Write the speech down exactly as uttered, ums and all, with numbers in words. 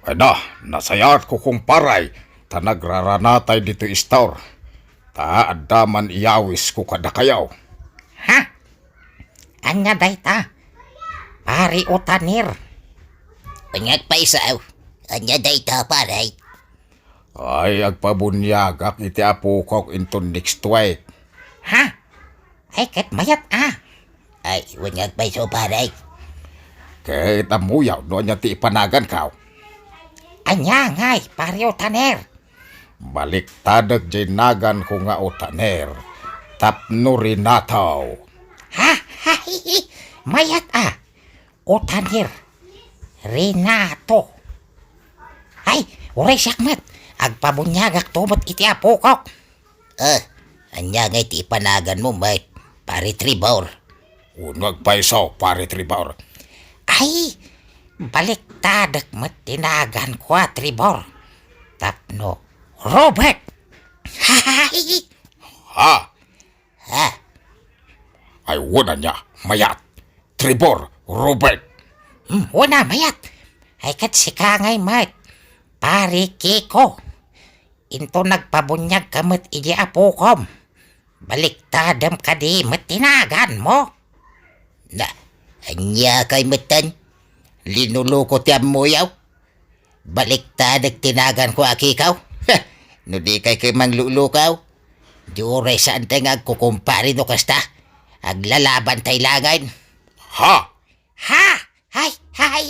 Ay na, nasayaat ko, kumpare, ta nagraranatay ditoy istor. Ta adda man iyawisko kadakayo. Ha? Ania dayta? Pare Utanir. Ania pay sao? Ania dayta, pare? Ay, agpabuniagak iti apokok inton next week. Ha? Ay, ket mayat a. Ay, wen nga agpayso, pare. Ket ammoyo no ania ti ipanaganko? Ania ngay, Pare Utaner? Baliktadek diay naganko nga Utaner tapno Renato. Ha? Mayat a. Utaner. Renato. Ay, uray siak met. Agpabuniagakto met iti apokok. Ah, ania ngay ti ipanaganmo met, Pare Trevor? Wenno agpayso, Pare Trevor? Ay, baliktadek met ti naganko a Trevor. Tapno Robert. Ha? Ha? Ay, wen ania, mayat. Trevor, Robert. Hmm, wen a, mayat. Ay, ket sika ngay met, Pare Kiko. Inton nagpabuniagka met idiay apokom, baliktadem kadi met ti naganmo? Na, ania kay metten? Linuloko ti ammoyo? Baliktadek ti naganko a Kiko? No di kay kay manglulukaw, di uray saan tay nga agkukumpare no kasta. Aglalaban tay laengen. Ha? Ha? Hay, hay.